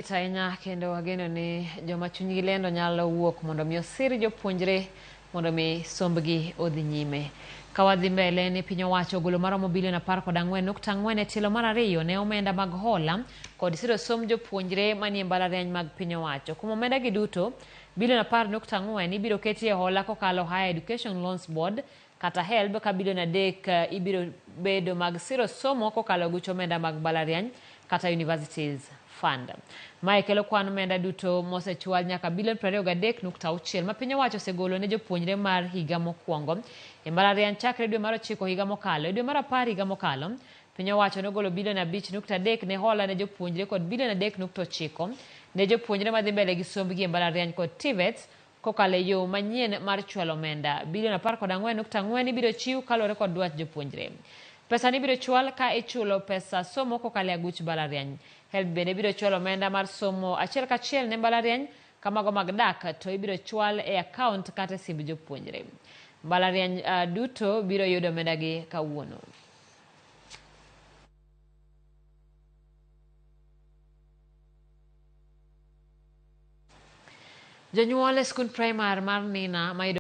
Ahinya kendo wageno ni joma chunygi lendo nyalo wuok mondo mi osir jopuonjre mondo mi sombgi odhi nyime. Ka wadhi mbele ni piny owacho ogolo maromo bilion 14.4 e tielo mar ariyo ne omenda mag hola kod siro somb jopuonjre manie mbalariany mag piny owacho. Kuom omenda gi duto, bilion 10.4 ibiro ketie hola kokalo Higher Education Loans Board kata HELB ka bilion 3 ibiro bedo mag siro somo kokalo guch omenda mag mbalariany kata Universities Fund. Mae kelo kwan omenda duto mosechwal nyaka bilion 23.6 ma piny owacho osegolo ne jopuonjre mar higa mokwongo e mbalariany chakre dwe mar 9 higa mokalo. E dwe mar 10 higa mokalo, piny owacho nogolo bilion 5.3 ne hola ne jopuonjre kod bilion 3.9 ne jopuonjre madhi mbele gi sombgi e mbalariany kod TVETs kokalo e yo manyien mar chwalo omenda. Bilion 14.4 ibiro chiw kaluwore kod dwach jopuonjre. Pesa ni ibiro chwal ka ichulo pesa somo kokalo e aguch mbalariany. HELB bende biro chwalo omenda mar somo achiel kachiel ne mbalariany ka mago mag dak to ibiro chwal e akaont kata e simb jopuonjre. Mbalariany duto biro yudo omenda gi kawuono. Jonyuol e skund primar mar Nina mayudo